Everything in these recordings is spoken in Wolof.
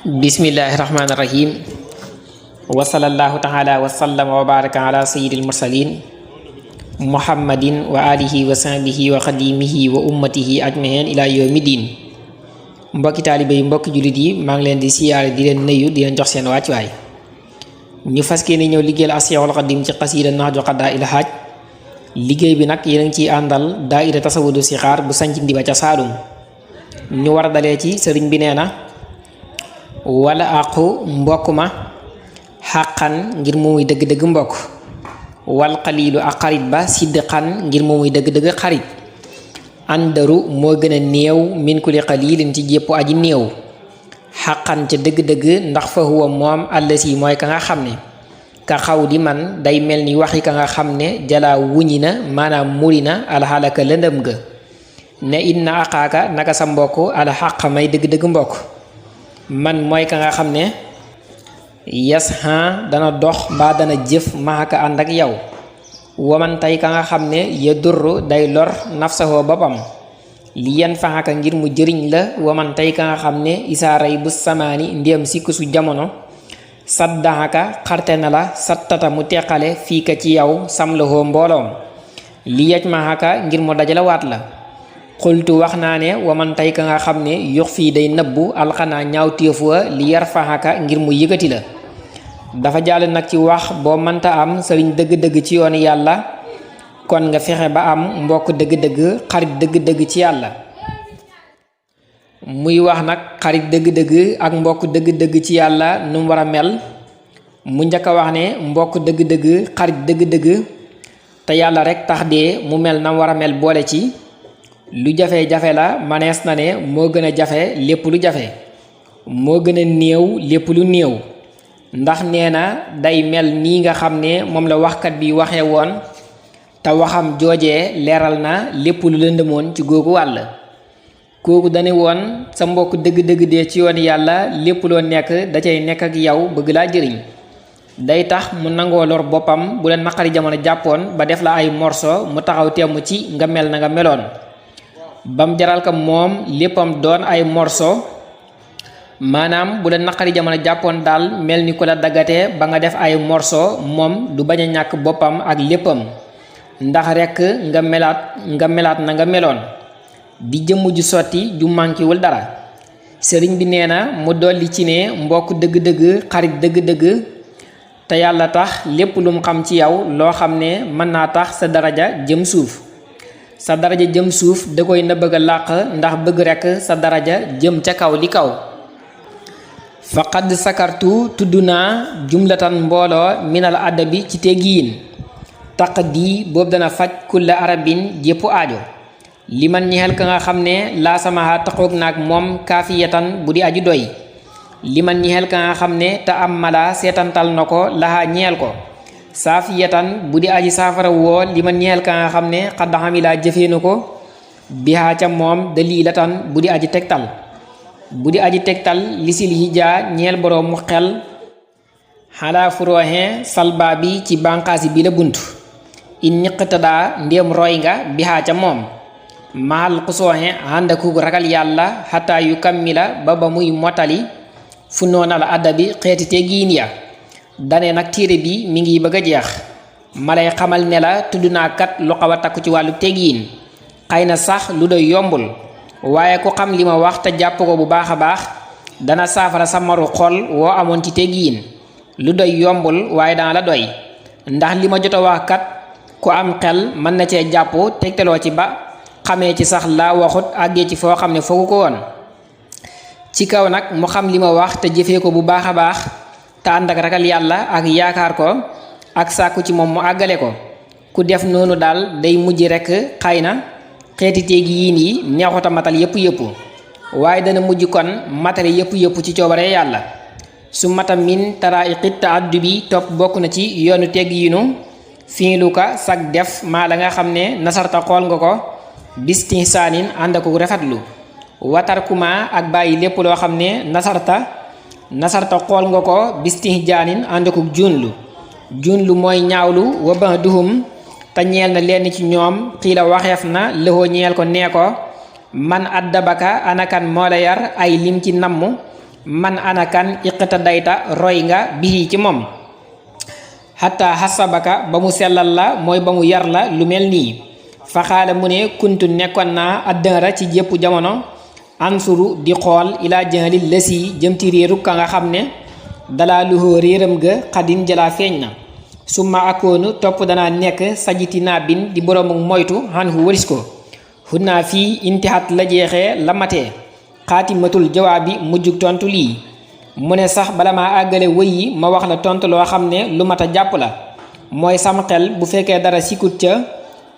Bismillahirrahmanirrahim. Wa sallallahu ta'ala wa sallama wa baraka ala sayyidil mursalin Muhammadin wa alihi wa sahbihi wa khadimihi wa ummatihi ajmahin ila yawmiddin. Mbokki taalibe yi, mbokki jullit yi, maa ngi leen di siyaare, di leen nuyu, di leen jox seen wàccuwaay. ñu fas yéene ñëw liggéeyal Seexul Xadiim ci xasiida Nahju Qadaa'il Haaj. liggéey bi nag yéen a ngi ciy àndal daayira Tasawudu Sixaar bu sanc Ndiba ca Saalum. ñu war a dalee ci sëriñ bi nee na wala aqu mbokk ma xàqan ngir mu muy dëgg-dëgg mbokk, wal xaliilu ak xarit ba sidqan ngir mu muy dëgg-dëgg xarit, àndaru moo gën a néew min kulli xaliilin ci jépp aji néew, xàqan ca dëgg-dëgg ndax fa huwa moom allasi mooy ka nga xam ne ka xaw di man day mel ni waxi ka nga xam ne jalaa wuñi na maanaam muri na alxalaka lëndëm ga ne inna aqaaka naka sa mbokk alxaq may dëgg-dëgg mbokk man mooy ka nga xam ne yashan dana dox mbaa dana jëf maxaka ànd ak yow, waman tey ka nga xam ne ya durru day lor nafsahoo boppam li yan faxaka ngir mu jëriñ la, waman tey ka nga xam ne isaaray bu samaani ndéem sikku su jamono saddaxaka xarte na la sattata mu teqale fii ka ci yow samlahoo mbooloom li yaj maxaka ngir mu dajale waat la. xultu wax naa ne waman tey ka nga xam ne yux fii day nëbbu alxanaa ñaaw téefuwa li yar faxaka ngir mu yëkkati la. dafa jàll nag ci wax boo mënta am sëriñ dëgg-dëgg ci yoonu yàlla kon nga fexe ba am mbokk dëgg-dëgg xarit dëgg-dëgg ci yàlla. muy wax nag xarit dëgg-dëgg ak mbokk dëgg-dëgg ci yàlla nu mu war a mel. mu njëkk a wax ne mbokk dëgg-dëgg xarit dëgg-dëgg te yàlla rek tax dee mu mel na war a mel boole ci lu jafe-jafe la manees na ne moo gën a jafe lépp lu jafe, moo gën a néew lépp lu néew, ndax nee na day mel nii nga xam ne moom la waxkat bi waxee woon te waxam joojee leeral na lépp lu lëndëmoon ci googu wàll. kooku dane woon sa mbokk dëgg-dëgg dee ci yoon yàlla lépp loo nekk da cay nekk ak yow bëgg laa jëriñ, day tax mu nangoo lor boppam bu leen naqari jamono jàppoon ba def la ay morso mu taxaw temm ci nga mel na nga meloon bam jaral ko moom léppam doon ay morso, maanaam bu la naqari jamono jàppoon daal mel ni ku la daggatee ba nga def ay morso moom du bañ a ñàkk boppam ak léppam ndax rekk nga melaat na nga meloon di jëmm ju sotti ju mànkiwul dara. sëriñ bi nee na mu dolli ci ne mbokk dëgg-dëgg xarit dëgg-dëgg te yàlla tax lépp lu mu xam ci yow loo xam ne mën naa tax sa daraja jëm suuf, sa daraja jëm suuf da koy na bëgg a làq ndax bëgg rekk sa daraja jëm ca kaw li kaw. faqad sakartu tudd naa jumlatan mbooloo minal adabi ci teggiin taq di boobu dana faj kulla arabin jépp aajo li man ñexel ka nga xam ne laa samaha taxoog naag moom kaafiyatan bu di aju doy, li man ñexel ka nga xam ne te am mala seetantal na ko laxaa ñeel ko saafiyatan bu di aji saafara woo li man ñeel ka nga xam ne xadda xamilaa jëfee na ko bihaa ca moom dalilatan bu di aji tegtal lisil hijaa ñeel boroom mu xel xalaa furooxe salba bi ci bànqaasi bi la bunt in ñiqtadaa ndéem roy nga bihaa ca moom mahal xusooxe àndakug ragal yàlla xataa yu kammila ba muy motali fu noonal addabi xeeti teggiin ya. dane nag téere bi mi ngi bëgg a jeex ma lay xamal ne la tudd naa kat lu xaw a takku ci wàllu teggiin, xëy na sax lu doy yombul waaye ku xam li ma wax te jàpp ko bu baax a baax dana saafara sa maru xol woo amoon ci teggiin. lu doy yombul waaye dana la doy ndax li ma jot a wax kat ku am xel mën na cee jàpp tegtaloo ci ba xamee ci sax laa waxut àggee ci foo xam ne foogu ko woon. ci kaw nag mu xam li ma wax te jëfee ko bu baax a baax te ànd ak ragal yàlla ak yaakaar ko ak sàkku ci moom mu àggale ko. ku def noonu daal day mujj rekk xëy na xeeti teggiin yi neexut a matal yëpp waaye dana mujj kon matale yëpp ci coobare yàlla. su mata min taraiqit ta'addubi topp bokk na ci yoonu teggiinu fiilu ka sag def maa la nga xam ne nasarta xool nga ko bistihsaanin ànd ak rafetlu, watarkuma ak bàyyi lépp loo xam ne nasarta xool nga ko bistihjaanin ànd ak junlu mooy ñaawlu wa ba'duhum te ñeel na lenn ci ñoom xiila waxeef na lëxoo ñeel ko nee ko man addabaka anakan moo la yar ay lim ci namm man anakan iqtadayta roy nga bihi ci moom xataa xasabaka ba mu sellal la mooy ba mu yar la lu mel nii faxaala mu ne kuntu nekkoon naa addëra ci jépp jamono ansuru di xool ilaa jëlil lësi jëm ci réeru ka nga xam ne dalaa luhoo réeram ga xadin jëlaa feeñ na summa akoonu topp danaa nekk sajitinaa bin di boroomu moytu xan hu waris ko xunaa fii intihat la jeexee la matee xaatimatul jawaabi mujjug tontu lii mu ne sax bala maa àggale wëy yi ma wax la tontu loo xam ne lu mat a jàpp la mooy sam xel bu fekkee dara sikkut ca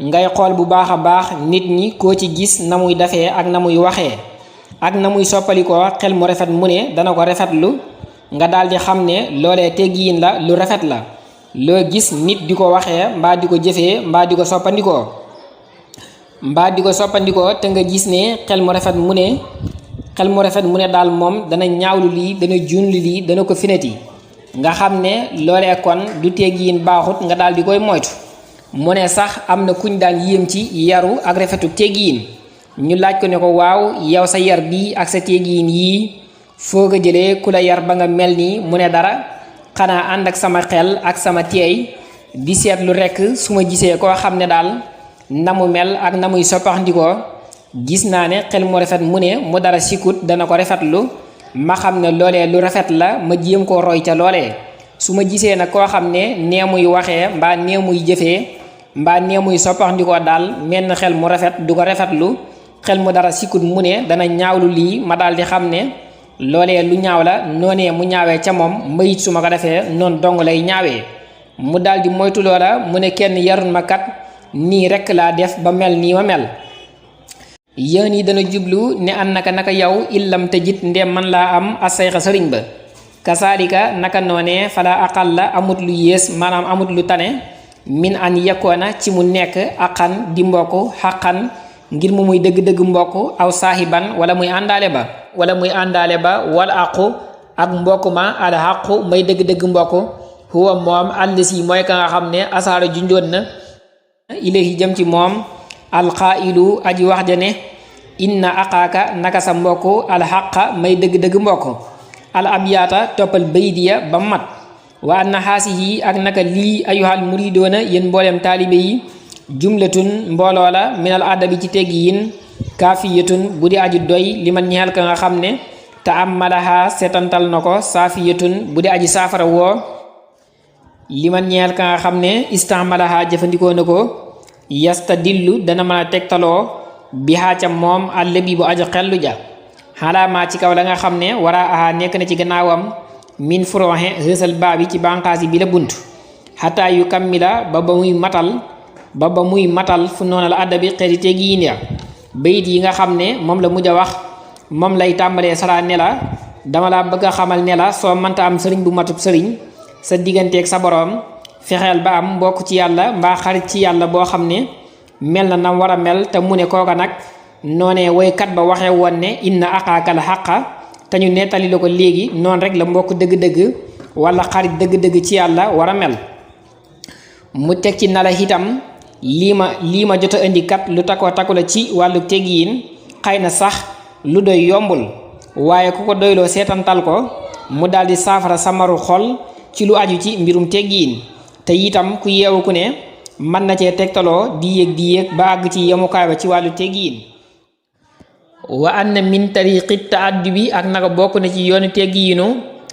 ngay xool bu baax a baax nit ñi koo ci gis na muy defee ak na muy waxee ak na muy soppalikoo xel mu rafet mu ne dana ko rafetlu nga daal di xam ne loolee teggiin la lu rafet la loo gis nit di ko waxee mbaa di ko jëfee mbaa di ko soppandikoo te nga gis ne xel mu rafet mu ne daal moom dana ñaawlu lii dana junli lii dana ko finati nga xam ne loolee kon du teggiin baaxut nga daal di koy moytu mu ne sax am na kuñ daan yéem ci yaru ak rafetu teggiin ñu laaj ko ne ko waaw yow sa yar bii ak sa teggiin yii foo ko jëlee ku la yar ba nga mel nii mu ne dara xanaa ànd ak sama xel ak sama teey di seetlu rekk su ma gisee koo xam ne daal na mu mel ak na muy soppaxndikoo gis naa ne xel mu rafet mu ne mu dara sikkut dana ko rafetlu ma xam ne loolee lu rafet la ma jéem koo roy ca loolee su ma gisee nag koo xam ne nee muy waxee mbaa nee muy jëfee mbaa nee muy soppaxndikoo daal menn xel mu rafet du ko rafetlu xel mu dara sikkut mu ne dana ñaawlu lii ma daal di xam ne loolee lu ñaaw la noonee mu ñaawee ca moom mayit su ma ko defee noonu dong lay ñaawee mu daal di moytu loola mu ne kenn yarul ma kat nii rekk laa def ba mel nii ma mel yéen yi dana jublu ne an naka yow illam te jit ndem man laa am asayxa sëriñ ba kasaalika naka noonee fala aqal la amut lu yées maanaam amut lu tane min an yekkoona ci mu nekk aqan di mbokk xaqan ngir mu muy dëgg-dëgg mbokk aw saahiban wala muy àndaale ba wala aqu ak mbokk ma al aqu may dëgg-dëgg mbokk huwa moom allisi mooy ka nga xam ne asaara junjoon na ilayhi jëm ci moom alqaa'ilu aji wax ja ne inna aqaaka naka sa mbokk alxaqa may dëgg-dëgg mbokk al abyaata toppal baydiya ba mat wa anna xaasihi ak naka lii ayuhal muridoona yéen mbooleem taalibe yi jumlatun mbooloo la minal adabi ci teggiin kaafiyatun bu di aji doy li man ñeel ka nga xam ne te am malaha seetantal na ko saafiyatun bu di aji saafara woo li man ñeel ka nga xam ne istamalaha jëfandikoo na ko yasta dillu dana mën a tegtaloo bi xaaca moom àll bi bu aju xellu ja xalaamaa ci kaw la nga xam ne wara aha nekk na ci gannaawam min furoxe xësal baabi ci bànqaasi bi la bunt xataa yu kammila ba ba muy matal fu noona la adda bi xeeti teggiin ya bayit yi nga xam ne moom la mujj a wax moom lay tàmbalee sara ne la dama la bëgg a xamal ne la soo mënta am sëriñ bu matub sëriñ sa digganteeg sa boroom fexeel ba am mbokk ci yàlla mbaa xarit ci yàlla boo xam ne mel na nam war a mel te mu ne kooka nag noonee woykat ba waxee woon ne inna aqaakal xaqa te ñu nettali la ko léegi noonu rek la mbokk dëgg-dëgg wala xarit dëgg-dëgg ci yàlla war a mel mu teg ci nala itam lii ma jot a indi kat lu takku la ci wàllu teggiin xëy na sax lu doy yombul waaye ku ko doyloo seetantal ko mu daal di saafara samaru xol ci lu aju ci mbirum teggiin te itam ku yeewu ku ne mën na cee tegtaloo di yéeg ba àgg ci yemukaay ba ci wàllu teggiin wa anna min tariqi taaddubi ak naka bokk na ci yoonu teggiinu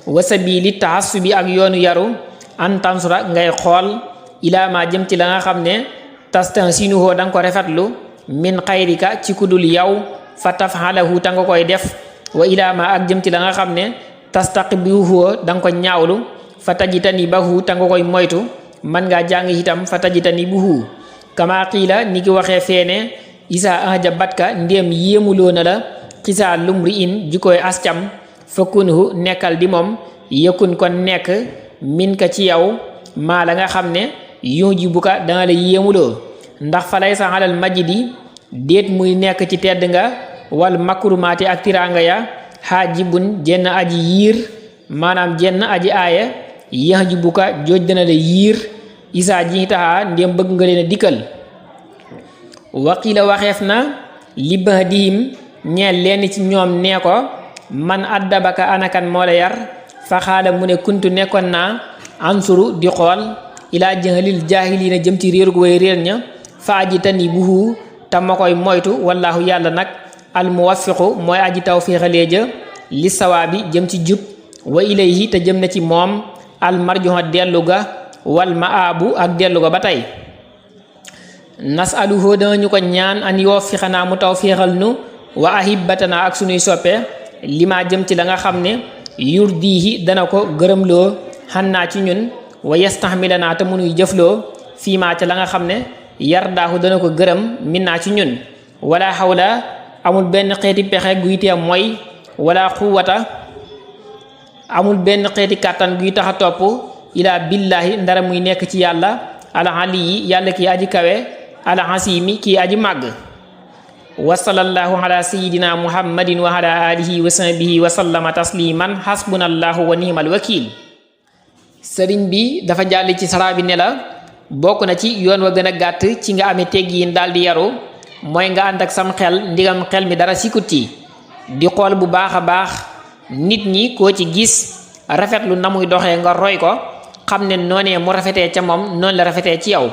wa sabili taassubi ak yoonu yaru an tansura ngay xool ilaa ma jëm ci la nga xam ne tastansinuhoo da nga ko rafetlu min xayrika ci kudul yow fa tafhalahu ta nga koy def wa ilaa ma ak jëm ci la nga xam ne tastaqbihuhoo da nga ko ñaawlu fa tajitani bahu ta nga koy moytu man ngaa jàng itam fa tajitani buhu kama qiila ni ki waxee feene isa anja batka ndéem yéemuloo na la xisaa lumri in jikoy ascam fakkunhu nekkal di moom yëkkun kon nekk min ka ci yow maa la nga xam ne yuji bu ka danga la yéemuloo ndax fa lay sa xalal majidi déet muy nekk ci tedd nga wal makrumaati ak tiraanga ya xaajibun jenn aji yiir maanaam jenn aji aaya yax ji bu ka jooj dana la yiir isaa ji taxaa ndéem bëgg nga leen a dikkal waqila waxeef na li bahdihim ñeel leen ci ñoom nee ko man addabaka anakan moo la yar fa xaala mu ne kuntu nekkoon naa ansuru di xool ilaa jahlil jaahiliina jëm ci réer gu way réer ña fa aji tani buhu te ma koy moytu wallaahu yàlla nag al muwaffiqu mooy aji tawfiixalee ja li sawaabi jëm ci jub wa ilayhi te jëm na ci moom al marjuha dellu ga wal maabu ak dellu ga ba tey nasaluhu danañu ko ñaan an yuwaffiqanaa mu tawfiixal nu wa ahibbatanaa ak sunuy soppe li ma jëm ci la nga xam ne yurdihi dana ko gërëmloo xannaa ci ñun wa yastahmilanaa te munuy jëfloo fii maa ca la nga xam ne yardaahu dana ko gërëm minnaa ci ñun wala xawla amul benn xeeti pexe guy tee mooy wala xuwata amul benn xeeti kàttan guy tax a topp ilaa billaahi ndara muy nekk ci yàlla alaliyi yàlla kii aji kawe alhasimi kii aji màgg wa sallallahu ala sayidina muhammadin wa ala alihi wa sahbihi wa sallama tasliman hasbunallahu wa ni'mal wakil sëriñ bi dafa jàll ci saraa bi ne la bokk na ci yoon wa gën a gàtt ci nga amee teggiin daal di yaru mooy nga ànd ak sam xel ndigam xel mi dara sikut ci di xool bu baax a baax nit ñi koo ci gis rafetlu na muy doxee nga roy ko xam ne noonee mu rafetee ca moom noonu la rafetee ci yow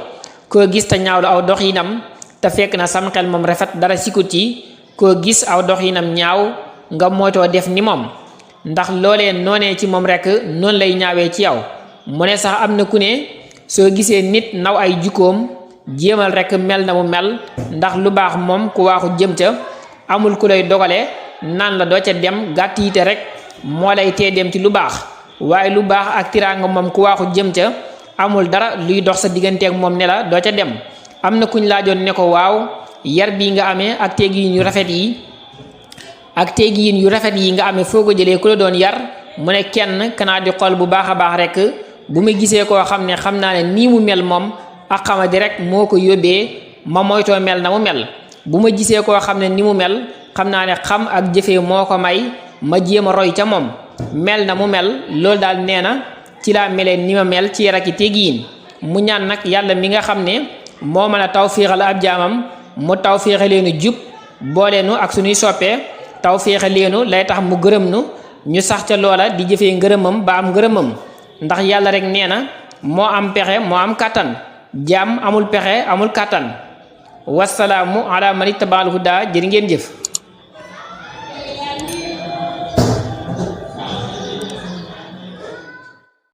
koo gis te ñaawlu aw doxinam te fekk na sam xel moom rafet dara sikut ci koo gis aw doxinam ñaaw nga moytoo def ni moom ndax loolee noonee ci moom rek noonu lay ñaawee ci yow mu ne sax am na ku ne soo gisee nit naw ay jukkoom jéemal rek mel na mu mel ndax lu baax moom ku waaxu jëm ca amul ku lay dogale naan la doo ca dem gàtt yite rek moo lay tee dem ci lu baax waaye lu baax ak tiraanga moom ku waaxu jëm ca amul dara luy dox sa digganteeg moom ne la doo ca dem am na kuñ laajoon ne ko waaw yar bii nga amee ak teggiin yu rafet yi nga amee foo ko jëlee ku la doon yar mu ne kenn kanaa di xool bu baax a baax rek bu ma gisee koo xam ne xam naa ne nii mu mel moom ak xamadi rek moo ko yóbbee ma moytoo mel na mu mel bu ma gisee koo xam ne ni mu mel xam naa ne xam ak jëfee moo ko may ma jéem a roy ca moom mel na mu mel loolu daal nee na ci laa melee ni ma mel ci yar ak teggiin mu ñaan nag yàlla mi nga xam ne moo mën a tawfiixal ab jaamam mu tawfiixa leenu jub booleenu ak suñuy soppee tawfiixa leenu lay tax mu gërëm nu ñu sax ca loola di jëfee ngërëmam ba am ngërëmam ndax yàlla rek nee na moo am pexe moo am kàttan jaam amul pexe amul kàttan wasalaamu ala man ittabaal huda jërë ngeen jëf